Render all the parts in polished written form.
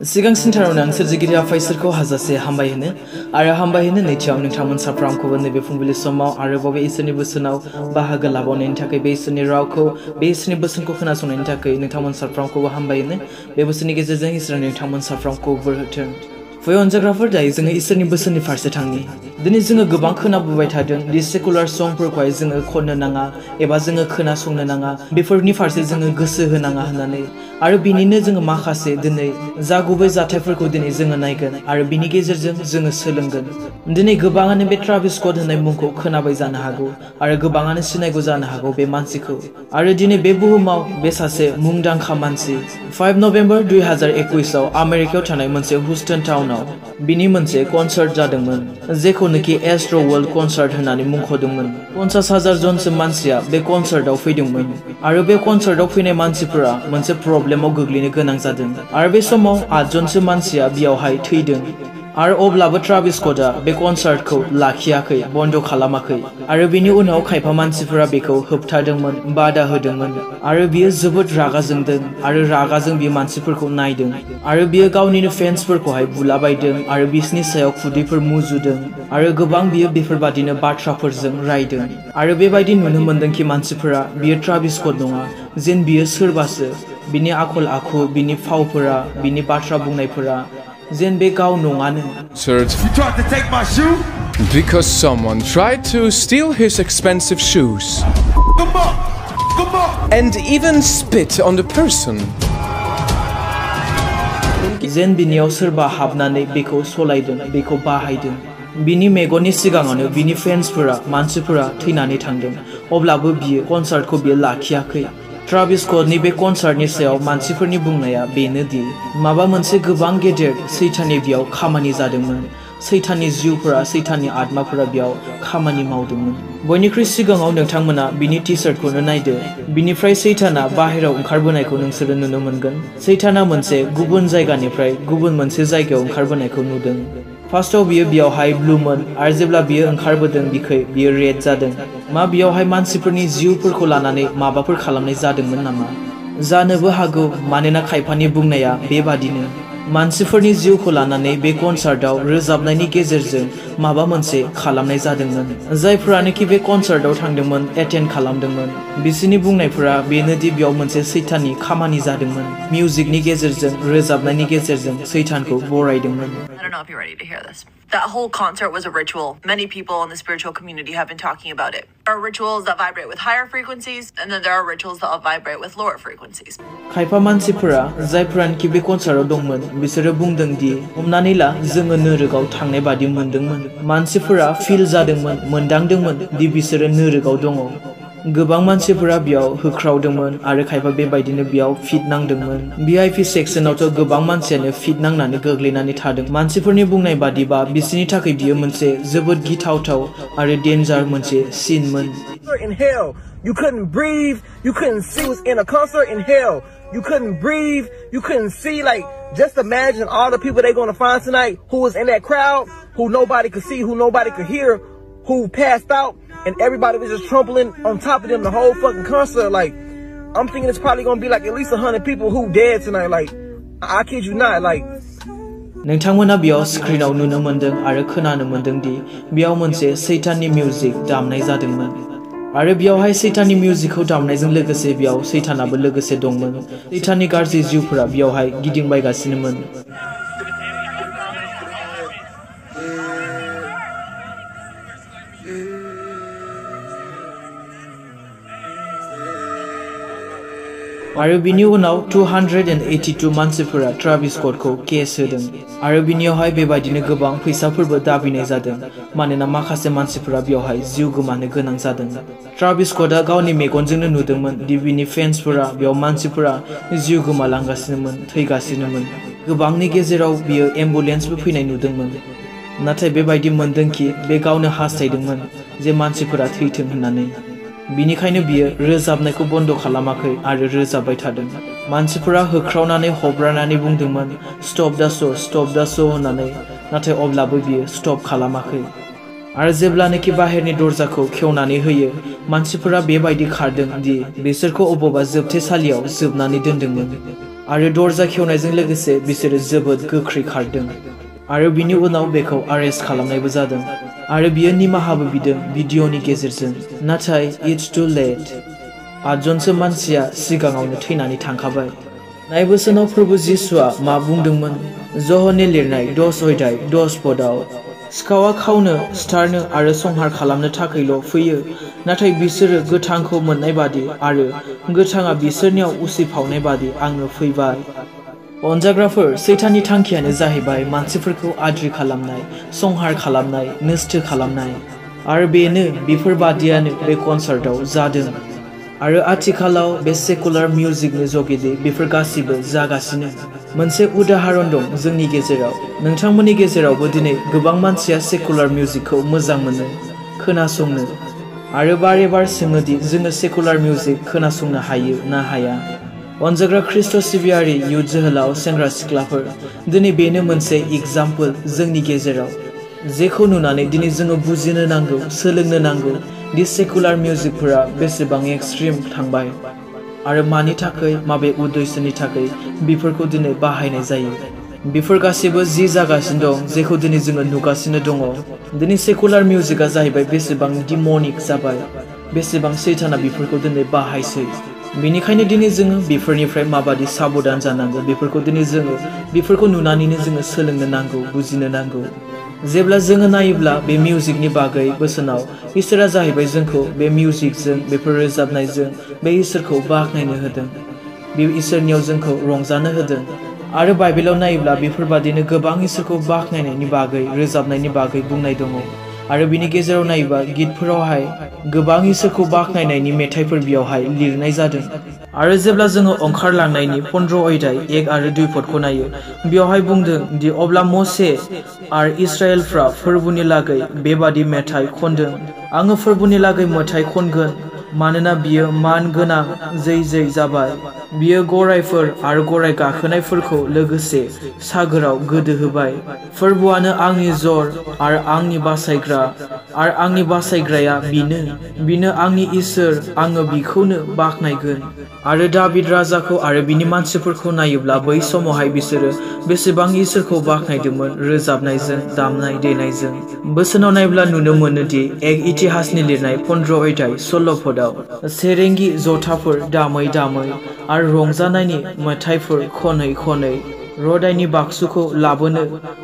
सिगां सिन्थारावनो आं सोरजिगिरि आफा इसोरखौ हाजासे हामबाय होनो आरो हामबाय होनो नैथियाव नोंथांमोन साफ्रोमखौबो नैबे फुंबिलि समाव आरोबाव बे इसोरनि बोसोनाव बाहागो लाबावनायनि थाखाय बे इसोरनि रावखौ बे इसोरनि बोसोनखौ खोनासंनायनि थाखाय नोंथांमोन साफ्रोमखौबो हामबाय होनो बे बोसोननि गेजेरजों इसोरा नोंथांमोन साफ्रोमखौ बोर होथों फै अनजाग्राफोर दायो जोङो इसोरनि बोसोननि फारसे थांनि दिनै जोङो गोबां खोनाबोबाय थादों दि सेकुलार संफोरखौहाय जोङो खननो नाङा एबा जोङो खोनासंनो नाङा बेफोरनि फारसे जोङो गोसो होनाङा होननानै आरो बिनिनो जोङो माखासे दिनै जा गुबै जाथायफोरखौ दिनै जोङो नायगोन आरो बिनि गेजेरजों जोङो सोलोंगोन दिनै गोबाङानो बे ट्राभिस स्कट होननाय मुंखौ खोनाबाय जानो हागौ आरो गोबाङानो सिनायगौ जानो हागौ बे मानसिखौ आरो दिनै बे बुहुमाव बे सासे मुंदांखा मानसि 5 नभेम्बर 2021 आव आमेरिकायाव थानाय मोनसे ह्यूस्टन टाउन बिनि मोनसे कनसार्ट जादोंमोन जेखौनोखि एस्ट्रो वर्ल्ड कनसार्ट होननानै मुंख'दोंमोन 50,000 जनसो मानसिया बे कनसार्टआव फैदोंमोन आरो बे कनसार्टआव फैनाय मानसिफोरा मोनसे प्रब्लेमाव गोग्लैनो गोनां जादों आरो बे समाव 8 जनसो मानसिया बेयावहाय थैदों आरो अब्लाबो ट्राभिस स्कटआ बे कनसार्टखौ लाखियाखै बन्द खालामाखै आरो बिनि उनाव खायफा मानसिफोरा बेखौ होबथादोंमोन बादा होदोंमोन आरो बियो जोबोद रागा जोंदों आरो रागाजों बियो मानसिफोरखौ नायदों आरो बियो गावनिनो फेन्सफोरखौहाय बुलाबायदों आरो बिसोरनि सायाव खुदैफोर मुजुदों आरो गोबां बियो बेफोरबादिनो बाथ्राफोरजों रायदों आरो बेबायदि नुनो मोनदोंखि मानसिफोरा बियो ट्राभिस स्कट नङा जेन बियो सोरबासो बिनि आखल आखु बिनि फावफोरा बिनि बाथ्रा बुंनायफोरा जेन बे गाव नङानो Because someone tried to steal his expensive shoes and even spit on the person. जेन बिनियाव सोरबा हाबनानै बेखौ सलायदों बेखौ बाहायदों बिनि मेगननि सिगाङावनो बिनि फेन्सफोरा मानसिफोरा थैनानै थांदों अब्लाबो बियो कनसार्टखौ बियो लाखियाखै ट्राभिस स्कटनि बे कनसार्टनि सायाव मानसिफोरनि बुंनाया बेनोदि माबा मोनसे गोबां गेदेर सैताननि बेयाव खामानि जादोंमोन सैताननि जिउफोरा सैताननि आत्माफोरा बेयाव खामानि मावदोंमोन बयनिख्रुइ सिगाङाव नोंथांमोना बिनि टी-शार्टखौनो नायदो बिनिफ्राय सैताना बाहेरायाव ओंखारबोनायखौ नोंसोरो नुनो मोनगोन सैताना मोनसे गुबुन जायगानिफ्राय गुबुन मोनसे जायगायाव ओंखारबोनायखौ नुदों फार्स्टआव बियो बेयावहाय ब्लूमोन आरो जेब्ला बियो ओंखारबोदों बिखै बियो रेड जादों मा बेयावहाय मानसिफोरनि जिउफोरखौ लानानै माबाफोर खालामनाय जादोंमोन नामा जानोबो हागौ मानोना खायफानि बुंनाया बेबादिनो मानसिफोरनि जिउखौ लानानै बे कनसार्टआव रोजाबनायनि गेजेरजों माबा मोनसे खालामनाय जादोंमोन जायफोरानोखि बे कनसार्टआव थांदोंमोन एटेन्ड खालामदोंमोन बिसोरनि बुंनायफोरा बेनोदि बेयाव मोनसे सैताननि खामानि जादोंमोन मिउजिकनि गेजेरजों रोजाबनायनि गेजेरजों सैतानखौ बरायदोंमोन I don't know if you're ready to hear this. That whole concert was a ritual. Many people in the spiritual community have been talking about it. There are rituals that vibrate with higher frequencies, and then there are rituals that vibrate with lower frequencies. खायफा मानसिफोरा जायफोरानोखि बे कनसार्टआव दंमोन बिसोरो बुंदों दि हमनानै ला जोङो नोरोगाव थांनाय बादि मोनदोंमोन मानसिफोरा फिल जादोंमोन मोनदांदोंमोन दि बिसोरो नोरोगाव दङ गोबां मानसिफोरा बेयाव होख्रावदोंमोन आरो खायफा बेबायदिनो बेयाव फिट नांदोंमोन वीआईपी सेक्सनावथ' गोबां मानसियानो फिट नांनानै गोग्लैनानै थादों मानसिफोरनि बुंनाय बादिबा बिसोरनि थाखाय बियो मोनसे जोबोद गिथावथाव आरो डेन्जार मोनसे सिनमोन in hell you couldn't breathe you couldn't see was in a concert in hell you couldn't breathe you couldn't see like just imagine all the people they're going to find tonight who was in that crowd who nobody could see who nobody could hear who passed out and everybody was just trampling on top of them the whole fucking concert like I'm thinking it's probably going to be like at least 100 people who dead tonight like I kid you not like नोंथांमोना बेयाव स्क्रिनाव नुनो मोनदों आरो खोनानो मोनदों दि बेयाव मोनसे सैताननि music दामनाय जादोंमन आरो बेयावहाय सैताननि मिउजिकखौ दामनायजों लोगोसे बेयाव सैतानाबो लोगोसे दंमोन सैताननि गाज्रि जिउफोरा बेयावहाय गिदिंबायगासिनोमोन आरो बिनि उनाव 282 मानसिफोरा ट्राभिस स्कटखौ केस होदों आरो बिनियावहाय बेबायदिनो गोबां फैसाफोरबो दाबिनाय जादों मानोना माखासे मानसिफोरा बेयावहाय जिउ गोमानो गोनां जादों ट्राभिस स्कटआ गावनि मेगनजोंनो नुदोंमोन दि बिनि फेन्सफोरा बेयाव मानसिफोरा जिउ गोमालांगासिनोमोन थैगासिनोमोन गोबांनि गेजेराव बियो एम्बुलेन्सबो फैनाय नुदोंमोन नाथाय बेबायदि मोनदोंखि बे गावनो हास्थायदोंमोन जे मानसिफोरा थैथों होननानै बिनिखायनो बियो रोजाबनायखौ बन्द खालामाखै आरो रोजाबबाय थादों मानसिफोरा होख्रावनानै हब्रानानै बुंदोंमोन स्टप द शो होननानै नाथाय अब्लाबो बियो स्टप खालामाखै आरो जेब्लानोखि बाहेरनि दरजाखौ खेवनानै होयो मानसिफोरा बेबायदि खारदों दि बिसोरखौ अबेबा जोबथेसालियाव जोबनानै दोनदोंमोन आरो दरजा खेवनायजों लोगोसे बिसोरो जोबोद गोख्रै खारदों आरो बिनि उनाव बेखौ अरेस्ट खालामनायबो जादों आरो बियो निमाहाबो बिदों भिडिअनि गेजेरजों नाथाय इट्स टु लेट 8 जनसो मानसिया सिगाङावनो थैनानै थांखाबाय नायबोसोनाव प्रभु जिसुआ मा बुंदोंमोन ज'हनि लिरनाय 10 अध्याय 10 पदआव सिखावा खावनो सिथारनो आरो संहार खालामनो थाखायल' फैयो नाथाय बिसोरो गोथांखौ मोननाय बादि आरो गोथाङा बिसोरनियाव उसिफावनाय बादि आङो फैबाय अनजाग्राफोर सैताननि थांखियानो जाहैबाय मानसिफोरखौ आद्रि खालामनाय संहार खालामनाय नष्ट खालामनाय आरो बेनो बेफोरबादियानो बे कनसार्टआव जादों आरो आथिखालाव बे सेकुलार मिउजिकनि जगेदि बेफोर गासिबो जागासिनो मोनसे उदाहरण दं जोंनि गेजेराव नोंथांमोननि गेजेरावबो दिनै गोबां मानसिया सेकुलार मिउजिकखौ मोजां मोनो खोनासंनो आरो बारे बार सोङोदि जोङो सेकुलार मिउजिक खोनासंनो हायो ना हाया अनजाग्रा ख्रीष्ट सिबियारि युथ जोहोलाव सेंग्रा सिख्लाफोर दिनै बेनो मोनसे एग्जाम्पल जोंनि गेजेराव जेखौ नुनानै दिनै जोङो बुजिनो नांगौ सोलोंनो नांगौ दि सेकुलार मिउजिकफोरा बेसेबां एक्सट्रिम थांबाय आरो मानि थाखाय माबे उद्देश्यनि थाखाय बेफोरखौ दिनै बाहायनाय जायो बेफोर गासैबो जि जागासिनो दं जेखौ दिनै जोङो नुगासिनो दङ दिनै सेकुलार मिउजिकआ जाहैबाय बेसेबां डिमनिक जाबाय बेसेबां सैताना बेफोरखौ दिनै बाहायसै बेनिखायनो दिनै जोङो बेफोरनिफ्राय माबादि साबधान जानांगौ बेफोरखौ दिनै जोङो बेफोरखौ नुनानैनो जोङो सोलोंनो नांगौ बुजिनो नांगौ जेब्ला जोङो नायोब्ला बे मिउजिकनि बागै बोसोनाव इसोरा जाहैबाय जोंखौ बे मिउजिकजों बेफोर रोजाबनायजों बे इसोरखौ बाख्नायनो होदों बे इसोरनियाव जोंखौ रंजानो होदों आरो बाइबेलाव नायोब्ला बेफोरबादिनो गोबां इसोरखौ बाख्नायनायनि बागै रोजाबनायनि बागै बुंनाय दङ आरो बिनि गेजेराव नायोबा गितफोरावहाय गोबां इसोरखौ बाख्नायनायनि मेथाइफोर बेयावहाय लिरनाय जादों आरो जेब्ला जोङो ओंखारलांनायनि 15 अध्याय 1 आरो 2 पदखौ नायो बेयावहाय बुंदों दि अब्ला मोसे आरो इस्राएलफ्रा फोरबोनि लागै बेबादि मेथाइ खनदों आङो फोरबोनि लागै मेथाइ खनगोन मानोना बियो मान गोनां जै जै जाबाय बियो गरायफोर आरो गराय गाखोनायफोरखौ लोगोसे सागोराव गोदो होबाय फोरबोआनो आंनि जर आरो आंनि बासायग्रा आरो आंनि बासायग्राया बिनो आंनि इसोर आङो बिखौनो बाख्नायगोन आरो दाबिद राजाखौ आरो बिनि मानसिफोरखौ नायोब्ला बै समावहाय बिसोरो बेसेबां इसोरखौ बाख्नायदोंमोन रोजाबनायजों दामनाय देनायजों बोसोनाव नायब्ला नुनो मोनोदि एक इतिहासनि लिरनाय 15 अध्याय 16 पदआव सेरेंगी जथाफोर दामै दामै आरो रंजानायनि मेथाइफोर खनै खनै रदायनि बाक्सुखौ लाबोनो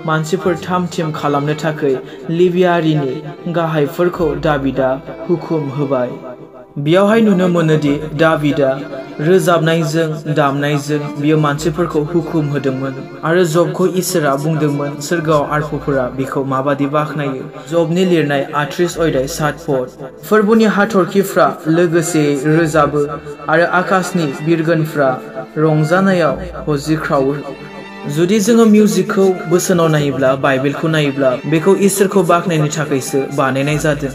मानसिफोर थाम थिम खालामनो थाखाय लिबियारिनि गाहायफोरखौ दाबिदा हुकुम होबाय बेयावहाय नुनो मोनोदि दाबिदा रोजाबनायजों दामनायजों बियो मानसिफोरखौ हुकुम होदोंमोन आरो जबखौ इसोरा बुंदोंमोन सोरगोआव आरफोरा बिखौ माबादि बाख्नायो जबनि लिरनाय 38 अध्याय 7 पद फोरबोनि हाथरखिफ्रा लोगोसे रोजाबो आरो आकाशनि बिरगोनफ्रा रंजानायाव हजिख्रावो जुदि जोङो मिउजिकखौ बोसोनाव नायोब्ला बाइबेलखौ नायोब्ला बेखौ इसोरखौ बाख्नायनो थाखायसो बानायनाय जादों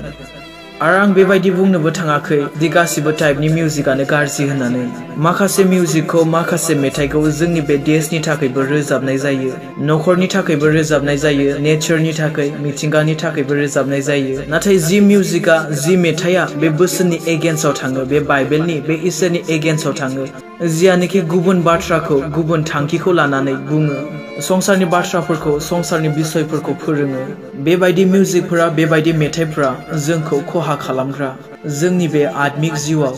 आरो आं बेबायदि बुंनोबो थाङाखै दि गासिबो टाइपनि मिउजिकआनो गाज्रि होननानै माखासे मिउजिकखौ माखासे मेथाइखौ जोंनि बे देशनि थाखायबो रोजाबनाय जायो नखरनि थाखायबो रोजाबनाय जायो नेचारनि थाखाय मिथिंगानि थाखायबो रोजाबनाय जायो नाथाय जि मिउजिकआ जि मेथाइआ बे बोसोननि एगेन्स्टआव थाङो बे बाइबेलनि बे इसोरनि एगेन्स्टआव थाङो जियानोखि गुबुन बाथ्राखौ गुबुन थांखिखौ लानानै बुङो संसारनि बाथ्राफोरखौ संसारनि बिसयफोरखौ फोरोङो बेबायदि मिउजिकफोरा बेबायदि मेथाइफोरा जोंखौ खहा खालामग्रा जोंनि बे आत्मिक जिउआव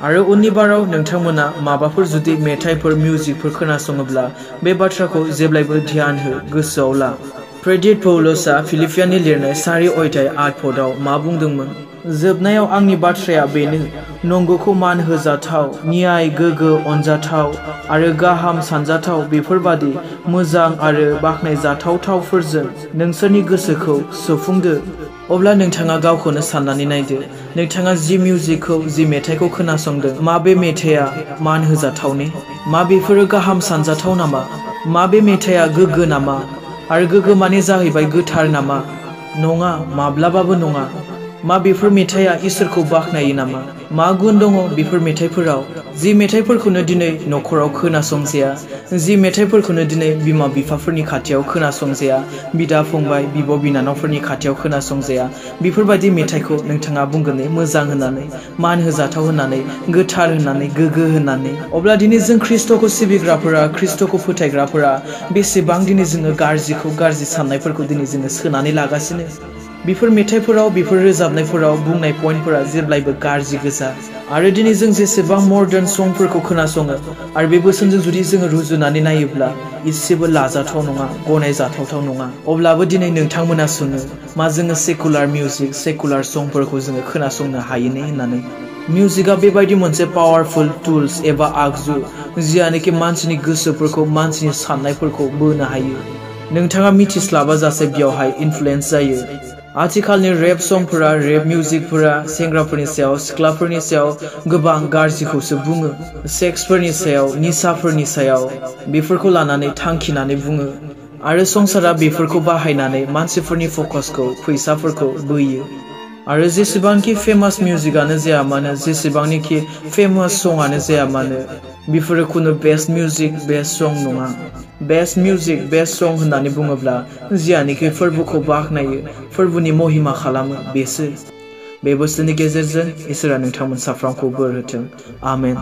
आरो उननि बाराव नोंथांमोना माबाफोर जुदि मेथाइफोर मिउजिकफोर खोनासङोब्ला बे बाथ्राखौ जेब्लायबो ध्यान हो गोसोआव ला प्रेडिट पौलसआ फिलिपियानि लिरनाय 4 अध्याय 8 पदआव मा बुंदोंमोन जोबनायाव आंनि बाथ्राया बेनो नंगौखौ मान होजाथाव न्याय गोगो अनजाथाव आरो गाहाम सानजाथाव बेफोरबादि मोजां आरो बाख्नायजाथावफोरजों नोंसोरनि गोसोखौ सुफुंदो अब्ला नोंथाङा गावखौनो साननानै नायदो नोंथाङा जि मिउजिकखौ जि मेथाइखौ खोनासंदों माबे मेथाइया मान होजाथाव ने मा बेफोरो गाहाम सानजाथाव नामा माबे मेथाइया गोग्गो नामा आरो गोग्गो माने जाहैबाय गोथार नामा नङा माब्लाबाबो नङा मा बेफोर मेथाइया इसोरखौ बाख्नायो नामा मा गुन दङ बेफोर मेथाइफोराव जि मेथाइफोरखौनो दिनै नखराव खोनासंजाया जि मेथाइफोरखौनो दिनै बिमा बिफाफोरनि खाथियाव खोनासंजाया बिदा फंबाय बिब' बिनानावफोरनि खाथियाव खोनासंजाया बेफोरबायदि मेथाइखौ नोंथाङा बुंगोन मोजां होननानै मान होजाथाव होननानै गोथार होननानै गोग्गो होननानै अब्ला दिनै जों ख्रिस्टखौ सिबिग्राफोरा ख्रिस्टखौ फोथायग्राफोरा बेसेबां दिनै जोङो गाज्रि साननायफोरखौ दिनै जोङो सोनानै लागासिनो बेफोर मेथाइफोराव बेफोर रोजाबनायफोराव बुंनाय पइन्टफोरा जेब्लायबो गाज्रि गोजा आरो दिनै जों जेसेबां मर्दान संफोरखौ खोनासङो आरो बे बोसोनजों जुदि जोङो रुजुनानै नायोब्ला एसेबो लाजाथाव नङा गनायजाथावथाव नङा अब्लाबो दिनै नोंथांमोना सोङो मा जोङो सेकुलार मिउजिक सेकुलार संफोरखौ जोङो खोनासंनो हायो ने होननानै मिउजिकआ बेबायदि मोनसे पावारफुल टुल्स एबा आगजु जियानोखि मानसिनि गोसोफोरखौ मानसिनि साननायफोरखौ बोनो हायो नोंथाङा मिथिस्लाबा जासे बेयावहाय इनफ्लुएन्स जायो आथिखालनि रेप संफोरा रेप मिउजिकफोरा सेंग्राफोरनि सायाव सिख्लाफोरनि सायाव गोबां गाज्रिखौसो बुङो सेक्सफोरनि सायाव निसाफोरनि सायाव बेफोरखौ लानानै थांखिनानै बुङो आरो संसारा बेफोरखौ बाहायनानै मानसिफोरनि फकासखौ फैसाफोरखौ बोयो आरो जेसेबांखि फेमास मिउजिकआनो जाया मानो जेसेबांनिखि फेमास संआनो जाया मानो बेफोरो खुनु बेस्ट मिउजिक बेस्ट सं नङा बेस्ट मिउजिक बेस्ट सं होननानै बुङोब्ला जियानोखि फोरबोखौ बाख्नायो फोरबोनि महिमा खालामो बेसो बे बोसोरनि गेजेरजों इसोरा नोंथांमोन साफ्रोमखौ बोर होथों आमेन